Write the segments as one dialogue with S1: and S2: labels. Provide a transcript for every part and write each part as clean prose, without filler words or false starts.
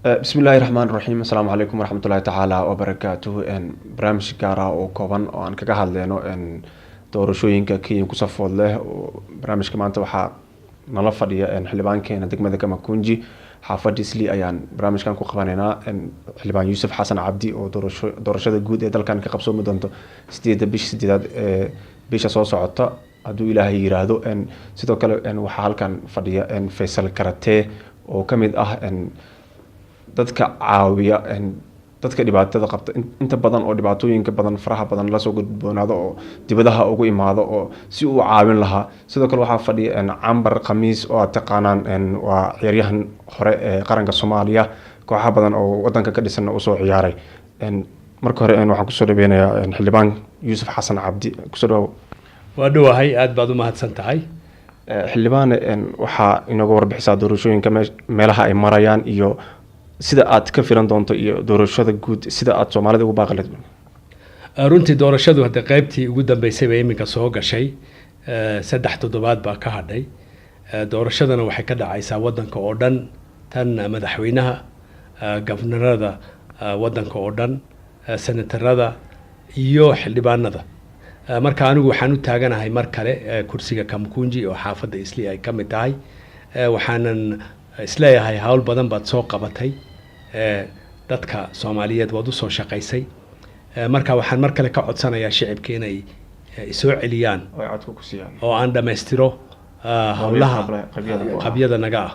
S1: Bismi illaahi raxmaan raxiim. Asalaamu calaykum waraxmatullahi tacaala wabarakaatuh. Barnaamij gaar ah oo kooban oo aan kaga hadleyno doorashooyinka Kenya ku safood leh. Barnaamijka maanta waxaa nala fadhiya xildhibaankeena degmada Kamakunji, xaafadda Isli ayaan barnaamijkan ku qabaneynaa, Xildhibaan Yuusuf Xasan Cabdi, oo doorashada guud ee dalkan ka qabsoomi doonto 8-da bisha 8aad ee bisha soo socota, hadduu Ilaahay yiraahdo. Sidoo kale waxaa halkan fadhiya Faysal Karatee, oo ka mid ah dadka caawiya dadka dhibaatada qabta inta badan, oo dhibaatooyinka badan, faraha badan lasoo gudboonaado, oo dibadaha ugu imaado oo si uu caawin lahaa. Sidoo kale waxaa fadhiya Cambar Khamiis, oo aad taqaanaan, waa ciyaaryahan hore ee qaranka Soomaaliya, kooxaha badan oo wadanka ka dhisan usoo ciyaaray. Marka hore waxaan kusoo dhaweynayaa Xildhibaan Yuusuf Xasan Cabdi. Kusoo dhawow.
S2: Waa dhowahay, aada baad u mahadsan tahay.
S1: Xildhibaane, waxaa inooga warbixisaa doorashooyinka meelaha ay marayaan iyo sida aad ka filan doonto iyo doorashada guud, sida aad Soomaalida ugu baaqi lahayd.
S2: Runtii doorashadu hadda qaybtii ugu dambeysay bay iminka soo gashay. 3 toddobaad baa ka hadhay. Doorashadana waxay ka dhacaysaa wadanka oo dhan, tan madaxweynaha, gobnarada wadanka oo dhan, senatarada iyo xildhibaanada. Marka anigu waxaan u taaganahay mar kale kursiga Kamkunji, oo xaafadda Isli ay ka mid tahay. Waxaanan isleeyahay hawl badan baad soo qabatay, dadka Soomaaliyeed waad usoo shaqaysay. Marka waxaan mar kale ka codsanayaa shicibka inay isoo celiyaan
S1: oo ay codka ku siiyaan
S2: oo aan dhammaystiro howlaha qabyada naga ah.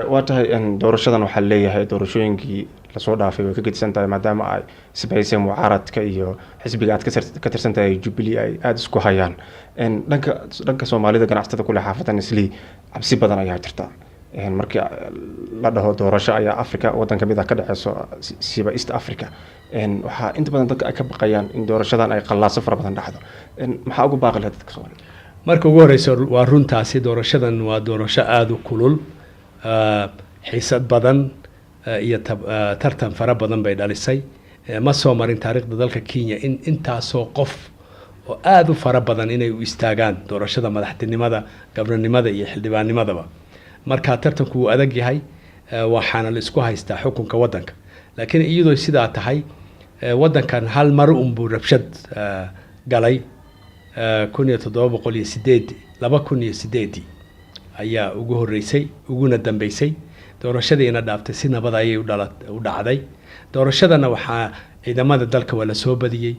S1: Waa tahay. Doorashadan waxaa leeyahay doorashooyinkii lasoo dhaafay way ka gedisan tahay, maadaama ay isbahaysay mucaaradka iyo xisbiga aad ka tirsan tahay, Jubilee, ay aada isku hayaan. Dhanka Soomaalida ganacsatada kule xaafadan Islii cabsi badan ayaa jirta. Markii la dhaho doorasho ayaa Africa waddan kamid ah ka dhexeyso, siba East Africa, waxaa inta badan dadka ay ka baqayaan in doorashadan ay qallaaso fara badan dhacdo. Maxaa ugu baaqi lahayd dadka Soomaalida?
S2: Marka ugu horeyso, waa runtaasi, doorashadan waa doorasho aada u kulul, xiisad badan iyo tartan fara badan bay dhalisay. Ma soo marin taariikhda dalka Kenya in intaasoo qof oo aada u fara badan inay u istaagaan doorashada madaxtinimada, gobronimada iyo xildhibaannimadaba. Marka tartanku wuu adag yahay, waxaana la isku haystaa xukunka waddanka. Laakiin iyadoo sidaa tahay, waddankan hal mar unbuu rabshad galay, 1708, 2008-dii ayaa ugu horreysay uguna dambeysay. Doorashadiina dhaaftay si nabad ayay u dhacday. Doorashadana waxaa ciidamada dalka waa la soo badiyey,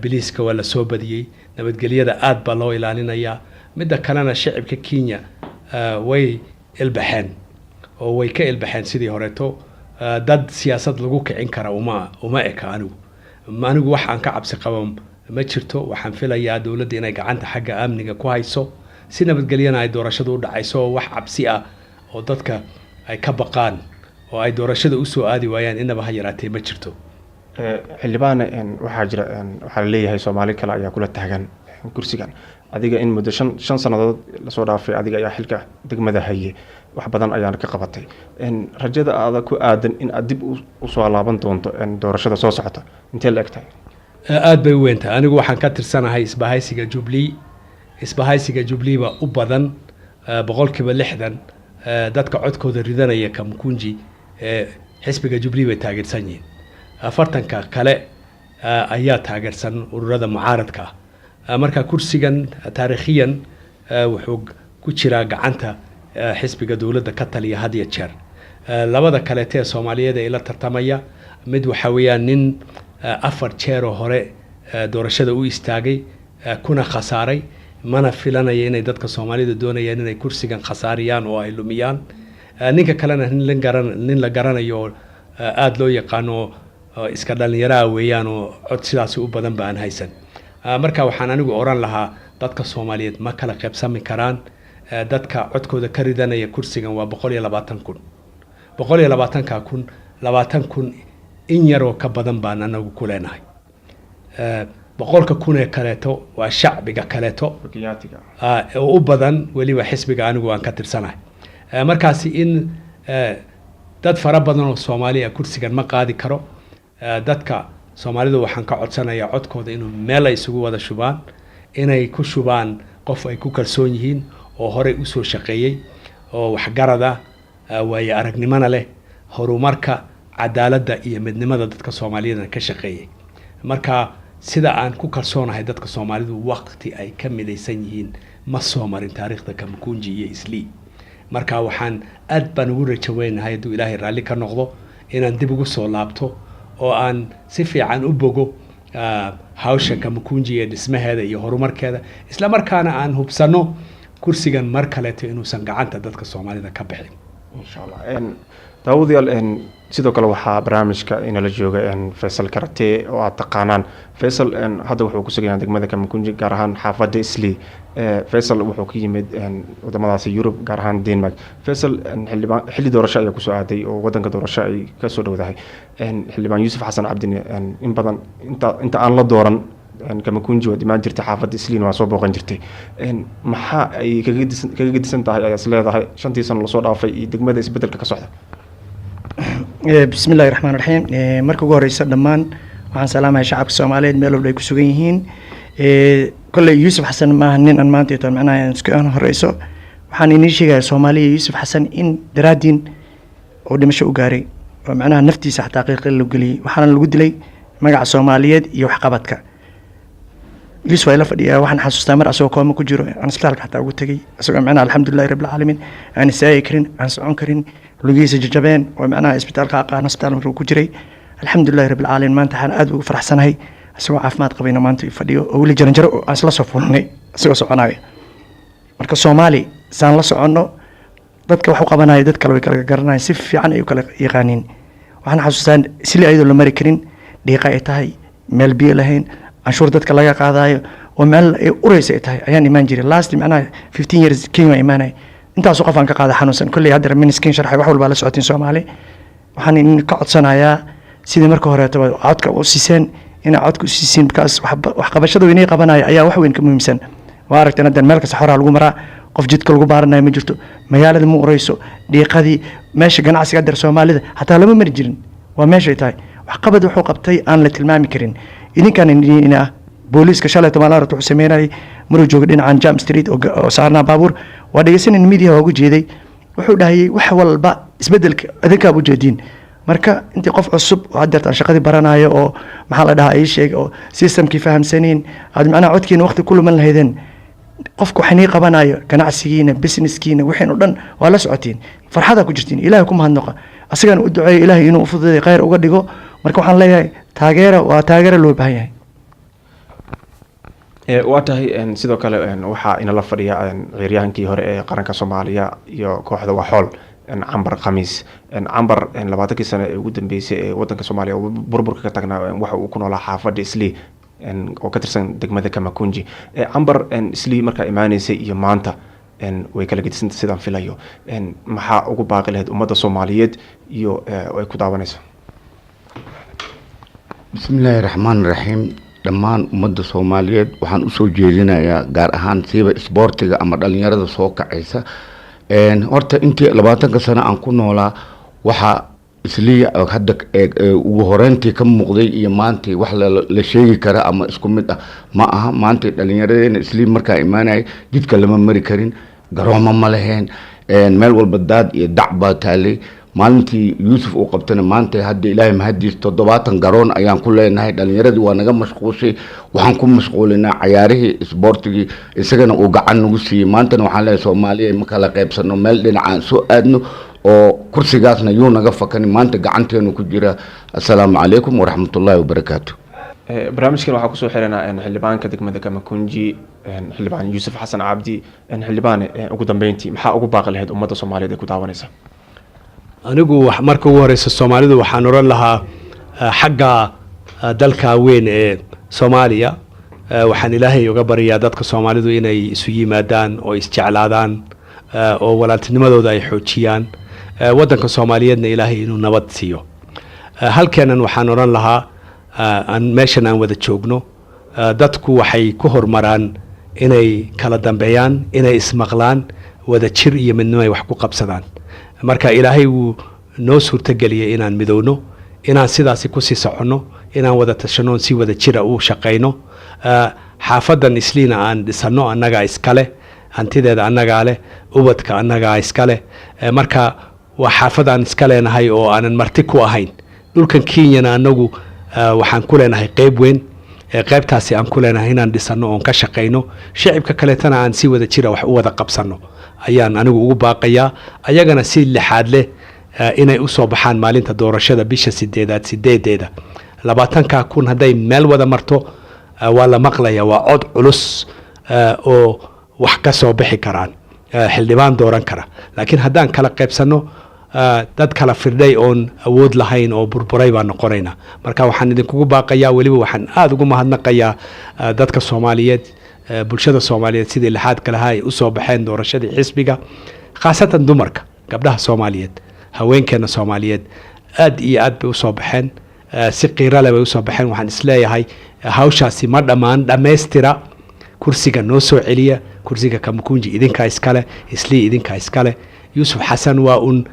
S2: biliiska waa la soo badiyey, nabadgelyada aad baa loo ilaalinayaa. Midda kalena, shicibka Kenya way ilbaxeen oo way ka ilbaxeen sidii horeeto. Dad siyaasad lagu kicin kara uma eka. Anigu wax aan ka cabsi qabo ma jirto. Waxaan filayaa dowladda inay gacanta xagga amniga ku hayso, si nabadgelyana ay doorashadu u dhacayso, oo wax cabsi ah oo dadka ay ka baqaan oo ay doorashada usoo aadi waayaan inaba ha yaraatee ma jirto.
S1: Xildhibaane, waxaa jira, waxaa laleeyahay Soomaali kale ayaa kula taagan kursigan. Adiga in muddo shan sannadood lasoo dhaafay adiga ayaa xilka degmada haye, wax badan ayaana ka qabatay. Rajada aada ku aadan in aad dib usoo laaban doonto doorashada soo socota intee la eg tahay?
S2: Aada bay u weyn tahay. Anigu waxaan ka tirsanahay isbahaysiga Jubilee. Isbahaysiga Jubilee baa u badan, 60% dadka codkooda ridanaya Kamkunji xisbiga Jubilee bay taageersan yihiin. 40-ka kale ayaa taageersan ururada mucaaradka ah. Marka kursigan taariikhiyan wuxuu ku jiraa gacanta xisbiga dowladda ka taliya had iyo jeer. Labada kaleete ee Soomaaliyeed ee la tartamaya, mid waxa weeyaan nin 4 jeeroo hore doorashada u istaagay, kuna khasaaray, mana filanaya inay dadka Soomaalida doonayaan inay kursigan khasaariyaan oo ay lumiyaan. Ninka kalena nin la garanayo oo aada loo yaqaano oo iska dhalinyaraha weeyaan, oo cod sidaasi u badan ba aan haysan. Marka waxaan anigu oran lahaa, dadka Soomaaliyeed ma kala qaybsami karaan. Dadka codkooda ka ridanaya kursigan waa 120,000. 120-ka kun, 20,000 in yaroo ka badan baan anagu ku leenahay. 100,000 ee kaleeto waa shacbiga kaleeto
S1: Kenyaatiga
S2: oo u badan weliba xisbiga anigu aan ka tirsanahay. Markaasi in dad fara badan oo Soomaaliya kursigan ma qaadi karo. Dadka Soomaalida waxaan ka codsanayaa codkooda inuu meel ay isugu wada shubaan, inay ku shubaan qof ay ku kalsoon yihiin oo horey usoo shaqeeyey oo waxgarada, waayo aragnimona leh, horumarka. Cadaaladda iyo midnimada dadka Soomaaliyeedna ka shaqeeyay. Marka sida aan ku kalsoonahay, dadka Soomaalidu waqti ay ka midaysan yihiin ma soo marin taariikhda Kamakunji iyo Islii. Marka waxaan aad baan ugu rajo weynahay, hadduu Ilaahay raalli ka noqdo, inaan dib ugu soo laabto oo aan si fiican u bogo hawsha Kamakunji iyo dhismaheeda iyo horumarkeeda, isla markaana aan hubsano kursigan mar kaleeto inuusan gacanta dadka Soomaalida ka bixin.
S1: Insha Allah. Daawadayaal, sidoo kale waxaa barnaamijka inala jooga Faysal Karate oo aad taqaanaan. Faysal hadda wuxuu ku sugan yahay degmada Kamakunji, gaar ahaan xaafadda Islii. Faysal wuxuu ka yimid wadamadaasi Yurub, gaar ahaan Denmark. Faysal, xildhibaan xilli doorasho ayaa kusoo aaday oo wadanka doorasho ay kasoo dhowdahay. Xildhibaan Yuusuf Xasan Cabdine in badan inta aan la dooran Kamakunji waad imaan jirtay, xaafadda Isliin waa soo booqan jirtay. Maxaa ay kaga gedisan tahay ayaa is leedahay 5-tii sano lasoo dhaafay iyo degmada isbedelka ka socda?
S3: Bismi illahi raxmaan raxiim. Marka ugu horeysa, dhammaan waxaan salaamahay shacabka Soomaaliyeed meel walba ay ku sugan yihiin. Kolley Yuusuf Xasan maaha nin aan maanta ito macnaha aan isku aan horeyso. Waxaan inii sheegaya, Soomaaliya, Yuusuf Xasan in daraadiin oo dhimasho u gaaray oo macnaha naftiisa xataa qiiqil loo geliyey, waxaana lagu dilay magaca Soomaaliyeed iyo waxqabadka. Yuusuf waa ila fadhiyaa. Waxaan xasuustaa mar asagoo kooma ku jiro aan isbitaalka xataa ugu tegey, isagoo macnaha, alxamdulilahi rabbil caalamiin, aan istaagi karin, aan socon karin, lugihiisa jajabeen, oo macnaha isbitaalka aqaan isbitaal markuu ku jiray. Alxamdulilahi rabbil caalamiin, maanta waxaan aad ugu faraxsanahay isagoo caafimaad qabayna maanta fadhiyo oo weli jaranjaro oo aan isla soo fuulnay isagoo soconaayo. Marka Soomaali saan la soconno, dadka wax u qabanaya dad kale way kala garanayaan, si fiican ay u kala yaqaaniin. Waxaan xasuustaa sili ayadoo la mari karin, dhiiqa ay tahay, meel biyo lahayn, canshuur dadka laga qaadayo oo meel ay ureysa ay tahay ayaan imaan jiray. Last macnaha 15 years Kenya waan imaanay, intaasoo qof aan ka qaada xanuunsan. Kolley hadda miniskin sharxay, wax walbaa la socotiin. Soomaali waxaan idin ka codsanayaa sidii marka horeetaba codka u siiseen inaa codka u siisiin, because waxqabashada weynay qabanaya ayaa wax weyn ka muhiimsan. Waa aragteen haddan meel kasta xoraa lagu maraa, qof jidka lagu baaranayo ma jirto, magaalada ma ureyso, dhiiqadii meesha ganacsiga haddeer Soomaalida xataa lama mari jirin, waa meeshay tahay. Waxqabad wuxuu qabtay aan la tilmaami karin. Idinkaan idin ah booliiska shalay toban aragt wuxuu sameynayay maruu joogo dhinacan Jam Street oo saarnaa baabuur, waa dhegeysanan, media waa ugu jeeday, wuxuu dhahayay wax walba isbedelka idinkaa ujeediin. Marka intii qof cusub oo haddeertaan shaqadii baranayo oo maxaa la dhahaa ii sheeg oo systemkii fahamsaniin aad macnaha codkiina waqti ku luman lahaydeen, qofka wax inii qabanayo, ganacsigiina, businesskiina, wixiin oo dhan waa la socotiin, farxadaa ku jirtiin. Ilaahay ku mahadnoqa, asagana u duceeyo Ilaahay inuu ufududeeyo, khayr uga dhigo. Marka waxaan leeyahay, taageera, waa taageera loo baahan yahay.
S1: Waa tahay. Sidoo kale waxaa inala fadhiya ciyaaryahankii hore ee qaranka Soomaaliya iyo kooxda Waxool, Cambar Khamiis. Cambar, 20-kii sano ee ugu dambeysay ee wadanka Soomaaliya oo burburka ka tagnaa waxa uu ku noolaa xaafadda Islii oo ka tirsan degmada Kamakunji. Cambar, Islii markaa imaaneysay iyo maanta way kala gedisanta sidaan filayo. Maxaa ugu baaqi lahayd ummadda Soomaaliyeed iyo ay ku daawanayso?
S4: Bismi illaahi raxmaan raxiim. Dhammaan ummadda Soomaaliyeed waxaan usoo jeedinayaa, gaar ahaan siiba isboortiga ama dhalinyarada soo kacaysa. Horta intii 20-ka sano aan ku noolaa, waxaa Isliya hadda ugu horeyntii ka muuqday iyo maantii wax la sheegi kara ama isku mid ah ma aha. Maantay dhalinyaradeena Islii markaa imaanaya, jidka lama mari karin, garoomo ma laheen, meel walba daad iyo dac baa taalay. Maalintii Yuusuf uu qabtana, maanta hadda Ilaahay mahadiis 70 garoon ayaan ku leenahay. Dhalinyaradii waa naga mashquushay, waxaan ku mashquulinaa cayaarihii isboortigii, isagana uu gacan nagu siiyey. Maantana waxaan leeyahay, Soomaaliya ma kala qaybsano, meel dhinacaan soo aadno oo kursigaasna yuu naga fakani, maanta gacanteenu ku jira. Assalaamu calaykum waraxmatullaahi wabarakaatu.
S1: Barnaamijkan waxaa kusoo xiranaa xildhibaanka degmada Kamakunji, xildhibaan Yuusuf Xasan Cabdi. Xildhibaane, ugu dambeyntii maxaa ugu baaqi lahayd ummadda Soomaaliyeed ee ku daawanaysa?
S2: Anigu marka ugu horeysa Soomaalidu waxaan oran lahaa, xagga dalka weyn ee Soomaaliya, waxaan Ilaahay uga baryaa dadka Soomaalidu inay isu yimaadaan oo isjeclaadaan oo walaaltinimadooda ay xoojiyaan. Waddanka Soomaaliyeedna Ilaahay inuu nabad siiyo. Halkeenan waxaan odhan lahaa, aan meeshan aan wada joogno, dadku waxay ku horumaraan inay kala dambeeyaan, inay ismaqlaan, wada jir iyo midnimo ay wax ku qabsadaan. Marka Ilaahay wuu noo suurtageliyey inaan midowno, inaan sidaasi kusii soconno, inaan wada tashanno oon si wada jira u shaqayno. Xaafadan Isliina aan dhisanno, annagaa iskale, hantideeda annagaa leh, ubadka annagaa iskale. Marka waa xaafad aan iska leenahay oo aanan marti ku ahayn. Dhulkan Kenyana anagu waxaan ku leenahay qeyb weyn. Qaybtaasi aan ku leenahay inaan dhisano oon ka shaqayno, shicibka kaleetana aan si wada jira wax u wada qabsano ayaan anigu ugu baaqayaa, ayagana si lixaad leh inay usoo baxaan maalinta doorashada bisha 8aad 8deeda. 20,000 hadday meel wada marto, waa la maqlaya, waa cod culus oo wax ka soo bixi karaan, xildhibaan dooran kara. Laakiin haddaan kala qaybsanno, dad kala firdhay oon awood lahayn oo burburay baan noqonaynaa. Marka waxaan idinkugu baaqayaa, weliba waxaan aada ugu mahadnaqayaa dadka Soomaaliyeed, bulshada Soomaaliyeed, sidii lixaadka lahaa ay usoo baxeen doorashadii xisbiga, khaasatan dumarka, gabdhaha Soomaaliyeed, haweenkeena Soomaaliyeed aad iyo aad bay usoo baxeen, si qiiro leh bay usoo baxeen. Waxaan isleeyahay hawshaasi ma dhammaan, dhammaystira, kursiga noo soo celiya. Kursiga Kamukunji idinkaa iskale, Islii idinkaa iskale. Yuusuf Xasan waa un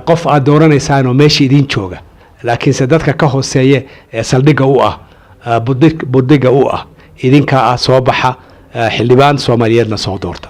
S2: qof aad dooranaysaan oo meesha idin jooga, laakiinse dadka ka hooseeye ee saldhigga u ah, budhiga u ah idinkaa ah. Soo baxa, xildhibaan Soomaaliyeedna soo doorta.